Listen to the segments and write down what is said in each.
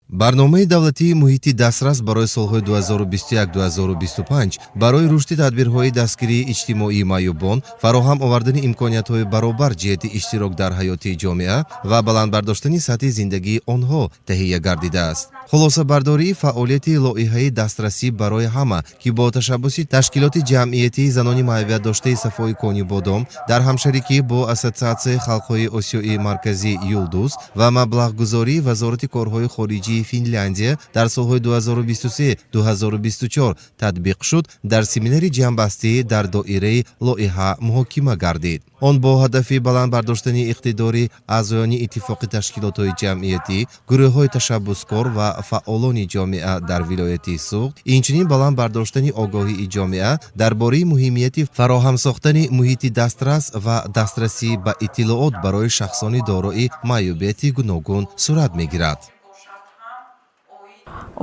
Барномаи давлатии муҳити дастрас барои солҳои 2021-2025 барои рушди тадбирҳои дастгирии иҷтимоии маъюбон, фароҳам овардани имкониятҳои баробар ҷиҳати иштирок дар ҳаёти ҷомеа ва баланд бардоштани сатҳи зиндагии онҳо таҳия гардидааст. Хулосабардории фаъолияти лоиҳаи «Дастрасӣ барои ҳама», ки бо ташаббуси ташкилоти ҷамъиятии занони маъюбиятдоштаи Сафои Конибодом дар ҳамшарикӣ бо Ассотсиатсияи халқҳои Осиёи Марказӣ «Юлдуз» ва маблағгузории Вазорати корҳои хориҷии Финляндия дар солҳои 2023-2024 татбиқ шуд, дар семинари ҷамъбастӣ дар доираи лоиҳа муҳокима гардид. Он бо ҳадафи баланд бардоштани иқтидори аъзоёни иттифоқи ташкилотҳои ҷамъиятӣ, гурӯҳҳои ташаббускор ва фаъолони ҷомеа дар вилояти Суғд, инчунин баланд бардоштани огоҳии ҷомеа дар бораи муҳимияти фароҳам сохтани муҳити дастрас ва дастрасӣ ба иттилоот барои шахсони дорои маъюбияти гуногун сурат мегирад.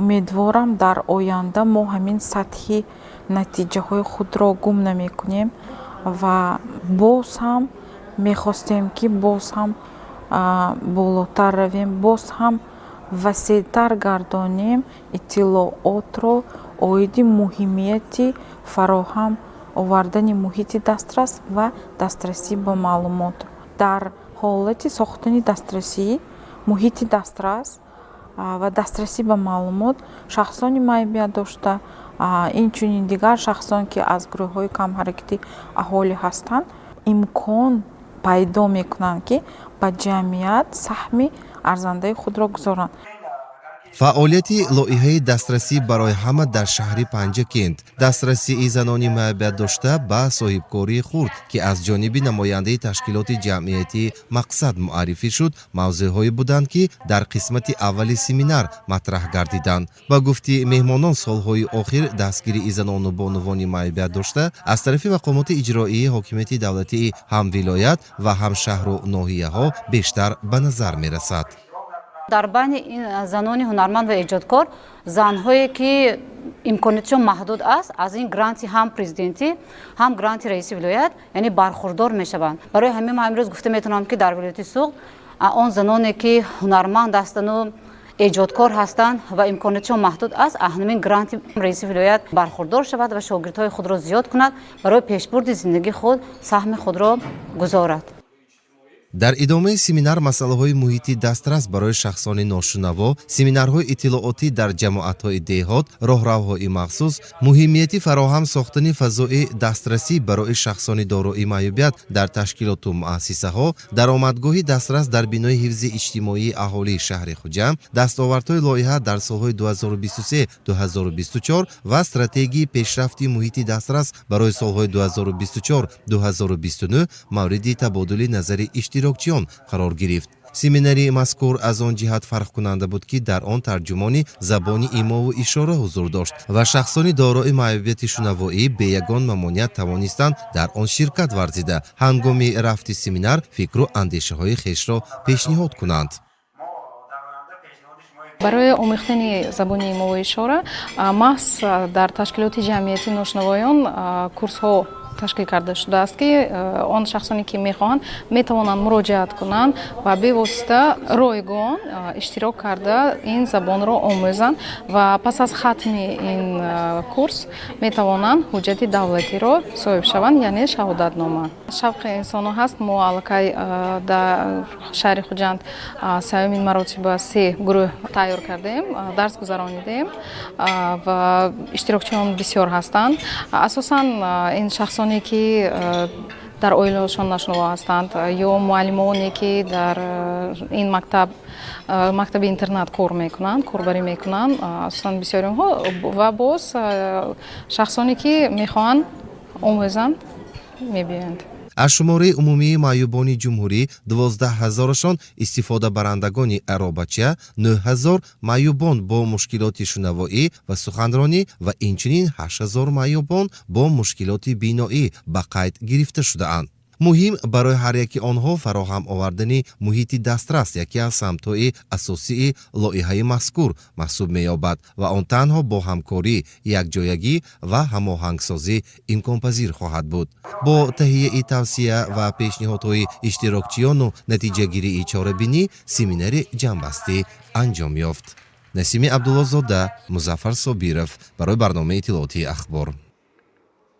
Умедворам, дар оянда мо ҳамин сатҳи натиҷаҳои худро гум намекунем ва боз ҳам мехостем, ки боз ҳам болотар равем, боз ҳам васеътар гардонем иттилоотро оиди муҳимияти фароҳам овардани муҳити дастрас ва дастрасӣ ба маълумот. Дар ҳолати сохтани дастрасӣ, муҳити дастрас ва дастрасӣ ба маълумот, шахсони маъюбиятдошта, инчунин дигар шахсон, ки аз гурӯҳҳои камҳаракати аҳолӣ ҳастанд, имкон пайдо мекунанд, ки ба ҷамъият саҳми арзандаи худро гузоранд. Фаъолияти лоиҳаи «Дастрасӣ барои ҳама» дар шаҳри Панҷакент, дастрасии занони маъюбиятдошта ба соҳибкории хурд, ки аз ҷониби намояндаи ташкилоти ҷамъиятии «Мақсад» муаррифӣ шуд, мавзӯъҳое буданд, ки дар қисмати аввали семинар матраҳ гардиданд. Ба гуфти меҳмонон, солҳои охир дастгирии занону бонувони маъюбиятдошта аз тарафи мақомоти иҷроии ҳокимияти давлатии ҳам вилоят ва ҳам шаҳру ноҳияҳо бештар ба назар мерасад. Дар байни ин занони ҳунарманд ва эҷодкор, занҳое ки имкониятшон маҳдуд аст, аз ин гранти ҳам президентӣ, ҳам гранти раиси вилоят, яъне бархурдор мешаванд. Барои ҳамин ман имрӯз гуфта метавонам, ки дар вилояти Суғд он заноне ки ҳунарманд ҳастанду эҷодкор ҳастанд ва имкониятшон маҳдуд аст, аз ҳамин гранти раиси вилоят бархурдор шавад ва шогирдҳои худро зиёд кунад, барои пешбурди зиндагии худ саҳми худро гузорад. Дар идомаи семинар масъалаҳои муҳити дастрас барои шахсони ношунаво, семинарҳои иттилоотӣ дар ҷамоатҳои деҳот, роҳравҳои махсус, муҳимияти фароҳам сохтани фазои дастрасӣ барои шахсони дорои маъюбият дар ташкилоту муассисаҳо, даромадгоҳи дастрас дар бинои ҳифзи иҷтимоии аҳолии шаҳри Хуҷанд, дастовардҳои лоиҳа дар солҳои 2023-2024 ва стратегияи пешрафти муҳити дастрас барои солҳои 2024-2029 мавриди табодули назари иштирокчиён қарор гирифт. Семинари мазкур аз он ҷиҳат фарқкунанда буд, ки дар он тарҷумони забони имову ишора ҳузур дошт ва шахсони дорои маъюбияти шунавоӣ бе ягон мамоният тавонистанд дар он ширкат варзида, ҳангоми рафти семинар фикру андешаҳои хешро пешниҳод кунанд. Барои омӯхтани забони имову ишора маҳз дар ташкилоти ҷамъиятии ношунавоён курсҳо ташкил карда шудааст, ки он шахсоне ки мехоҳанд, метавонанд муроҷиат кунанд ва бевосита ройгон иштирок карда, ин забонро омӯзанд ва пас аз хатми ин курс метавонанд ҳуҷҷати давлатиро соҳиб шаванд, яъне шаҳодатнома. Шавқи инсонҳо ҳаст. Мо аллакай дар шаҳри Хуҷанд сеюмин маротиба се гурӯҳ тайёр кардем, дарс гузаронидем ва иштирокчиён бисёр ҳастанд. Асосан ин шахсоне ки дар оилаашон ношунаво ҳастанд ё муаллимоне ки дар ин мактаб, мактаби интернат кор мекунанд, корбарӣ мекунанд, асосан бисёри онҳо ва боз шахсоне ки мехоҳанд омӯзанд, мебиёянд. Аз шумораи умумии маъюбони ҷумҳурӣ 12 ҳазорашон истифодабарандагони аробача, 9 ҳазор маъюбон бо мушкилоти шунавоӣ ва суханронӣ ва инчунин 8 ҳазор маъюбон бо мушкилоти биноӣ ба қайд гирифта шудаанд. Муҳим барои ҳар яки онҳо фароҳам овардани муҳити дастрас яке аз самтҳои асосии лоиҳаи мазкур маҳсуб меёбад ва он танҳо бо ҳамкорӣ, якҷоягӣ ва ҳамоҳангсозӣ имконпазир хоҳад буд. Бо таҳияи тавсия ва пешниҳодҳои иштирокчиёну натиҷагирии чорабинӣ семинари ҷамъбастӣ анҷом ёфт. Насими Абдуллозода, Музаффар Собиров барои барномаи иттилоотии Ахбор.